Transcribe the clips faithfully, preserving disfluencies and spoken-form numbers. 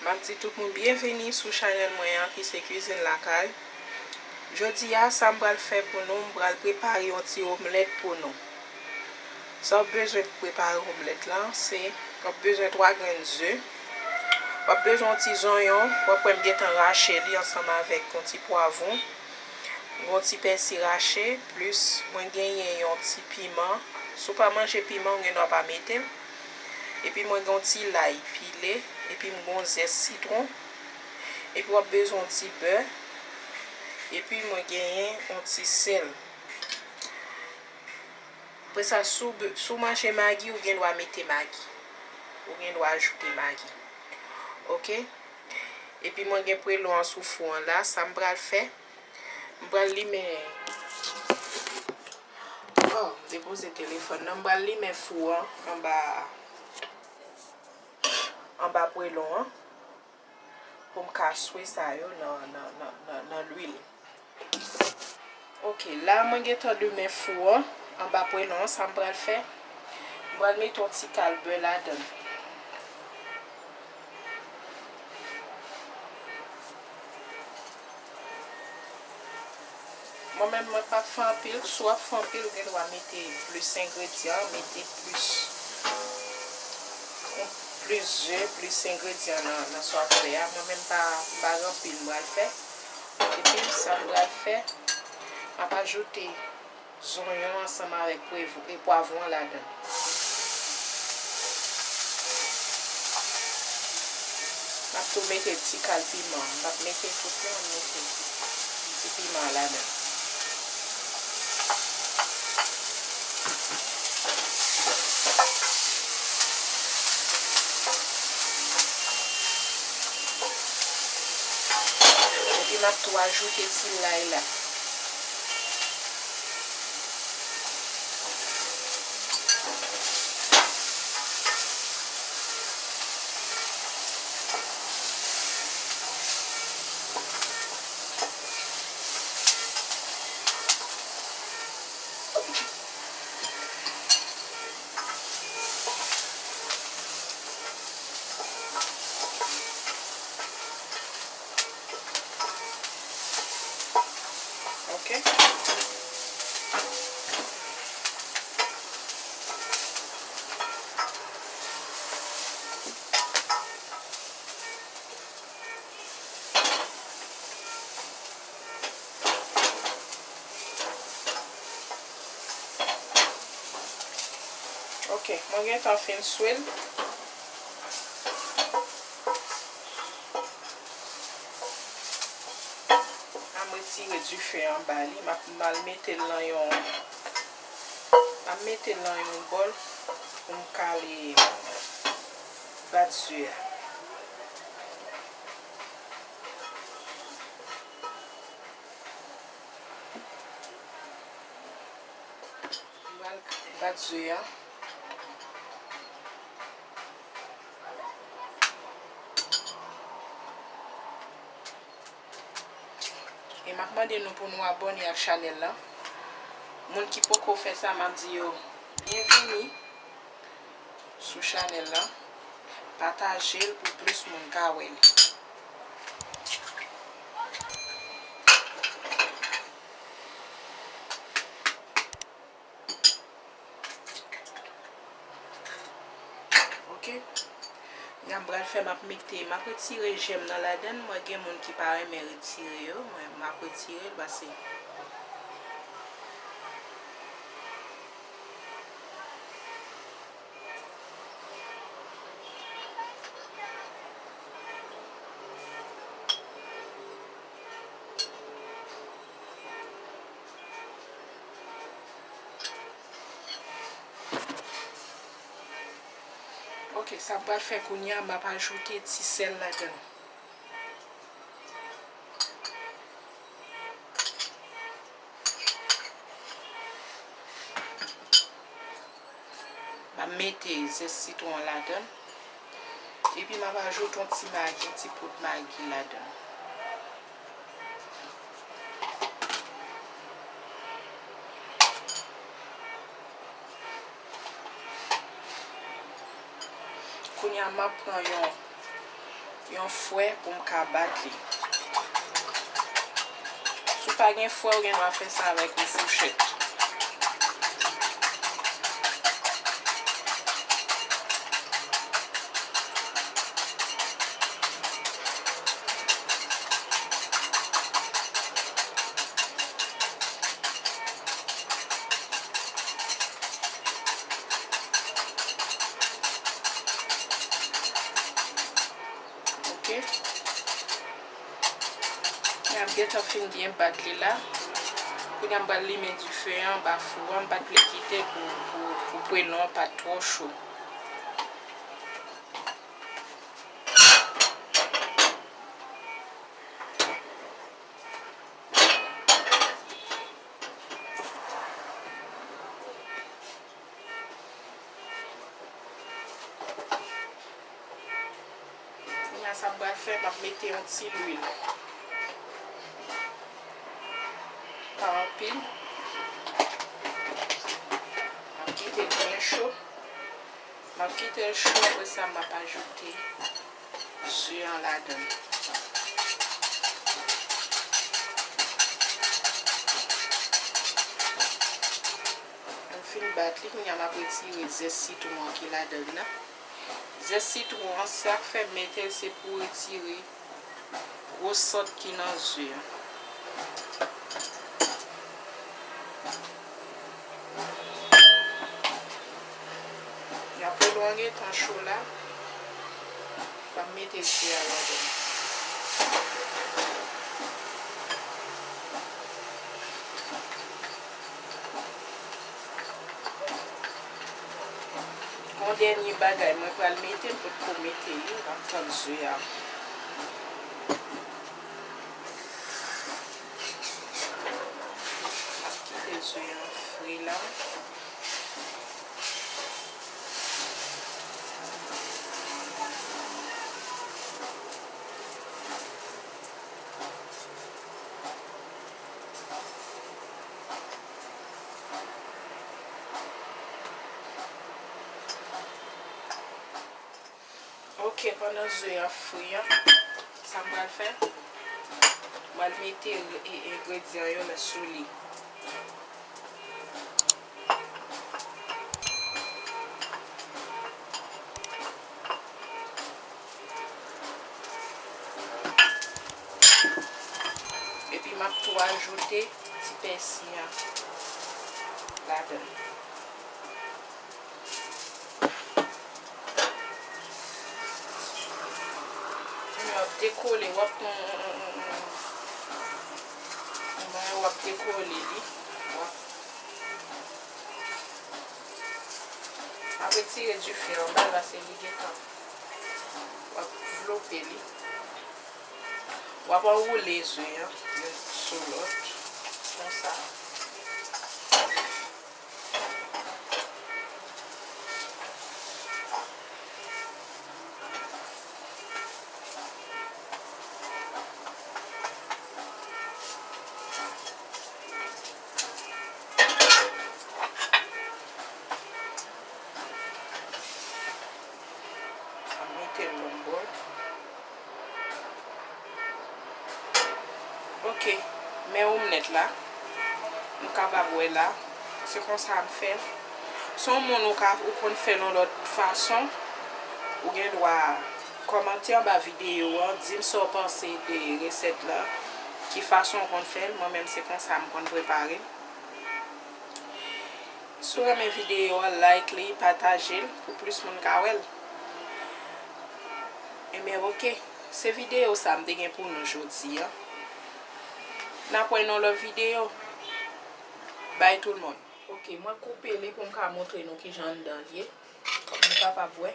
M ap di tout moun byenveni sou chanèl mwen an ki se Kwizin Lakay. Jodi a, sa m pral fè pou nou, m pral prepare yon ti omlèt pou nou. Sa w bezwen pou prepare omlèt la, se w ap bezwen twa grenn ze, w ap bezwen yon ti zonyon, w ap wè m gentan rache li ansanm avèk yon ti pwavwon, yon ti pèsi rache, plis mwen genyen yon ti piman. Si w pa manje piman, ou gen dwa pa mete l. Epi mwen gen yon ti lay pile, epi m gen yon zès sitwon, epi w ap bezwen yon ti bè, epi mwen genyen yon ti sèl. Apre sa, si w be-, si w manje magi, ou gen dwa mete magi. Ou gen dwa ajoute magi. Oke? Epi mwen gen pwelon an sou fou an la. Sa m pral fè, m pral limen. Oh, m depoze telefòn nan. M pral limen fou an anba, anba pwelon an. Pou m ka swe sa yo nan, nan, nan, nan, nan lwil. Oke, la mwen gentan limen fou an, anba pwelon an, sa m pral fè? M pral mete yon ti kal bè ladan l. Mwen menm, mwen p ap fè anpil. Si w ap fè anpil, ou gen dwa mete plis engredyan, mete plis, plis ze, plis engredyan nan, nan sa w ap fè a. Mwen menm, m pa, m pa gen anpil m pral fè. Epi, sa m pral fè, m ap ajoute zonyon ansanm avèk pwevw-, e pwavwon ladan l. M ap tou mete ti kal piman. M p ap mete tout non, m mete ti piman ladan. Epi m ap tou ajoute ti lay la. Ok. Ok, mwen gentan fin swe l. A m retire dife anba li, m ap mal mete l nan yon, m ap mete l nan yon bòl pou m kale bat ze a. M pral bat ze a. E m ap mande nou pou nou abòne ak chanèl la. Moun ki poko fè sa, m ap di yo byenvini sou chanèl la. Pataje l pou plis moun ka wè li. Ok. Jan m pral fè, m ap mete, m ap retire jèm nan ladann. Mwen gen moun ki pa renmen retire yo. Mwen, m ap retire l paske Ok, sa m pral fè kounye a, m ap ajoute ti sèl ladann. M ap mete zès sitwon an ladann. Epi m ap ajoute yon ti magi, ti poud magi ladann. Kounye a, m ap pran yon yon fwè pou m ka bat li. Si w pa gen fwè, ou gen dwa fè sa avèk yon fouchèt. Ok. Kounye a m gentan fin byen bat li la. Kounye a m pral limen dife an anba fou an. M pa t vle kite pou, pou, pou pwelon an pa t twò cho. Kounye a sa m pral fè, m ap mete yon ti lwil. Pa anpil. M ap kite l byen cho. M ap kite l cho, apre sa m ap ajoute ze an ladan l. Mwen fin bat li, kounye a m ap retire zès sitwon an ki ladan l nan. Zès sitwon an, sa k fè m mete l, se pou retire gwo sant ki nan ze a. Apre lè w gentan cho la, w ap mete ze a ladan l. Yon dènye bagay mwen pral mete, m potko mete li, m ap tann ze a. M ap kite ze an fri la. Ok, pandan ze a fri an, sa m pral fè? M pral mete e- engredyan yo la sou li. Epi m ap tou ajoute ti pèsi an ladan l. Kounye a w ap dekole, w ap pran yon, yon, yon, yon, yon bagay, w ap dekole li. W ap, w ap retire dife anba la, se li gentan. W ap vlope li. W ap anwoule ze an, youn sou lòt, konsa. Mete l yon bò. Ok, men omlèt la, nou kapab wè la, se konsa m fè l. Si w moun ou ka, ou konn fè l yon lòt fason, ou gen dwa kòmante anba videyo an, di m sa w panse de resèt la, ki fason w konn fè l. Mwen menm se konsa m konn prepare l. Si w renmen videyo a, like li, pataje l pou plis moun ka wè l. Ebyen, ok. Se videyo sa m te gen pou nou jodi a. N ap wè nan lòt videyo. Bye tout moun. Ok, mwen koupe li pou m ka montre nou kijan anndan l ye. Kòm nou kapab wè.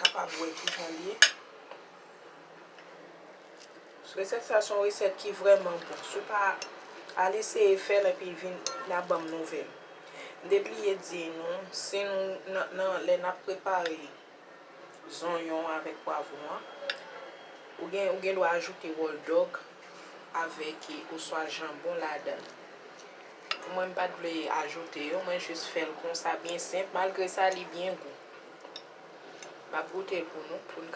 Kapab wè kijan l ye. Resèt sa se yon resèt ki vrèman bon. Si w pa al eseye fè l epi vin la ban m nouvèl. M te bliye di nou, si nou nan, nan, lè n ap prepare zonyon avèk pwavwon an, ou gen, ou gen dwa ajoute wòldòg avèk, e, oswa janbon ladan l. Mwen, m pa t vle ajoute yo, mwen jis fè l konsa, byen senp. Malgre sa, li byen gou. M ap goute l pou nou, pou n ka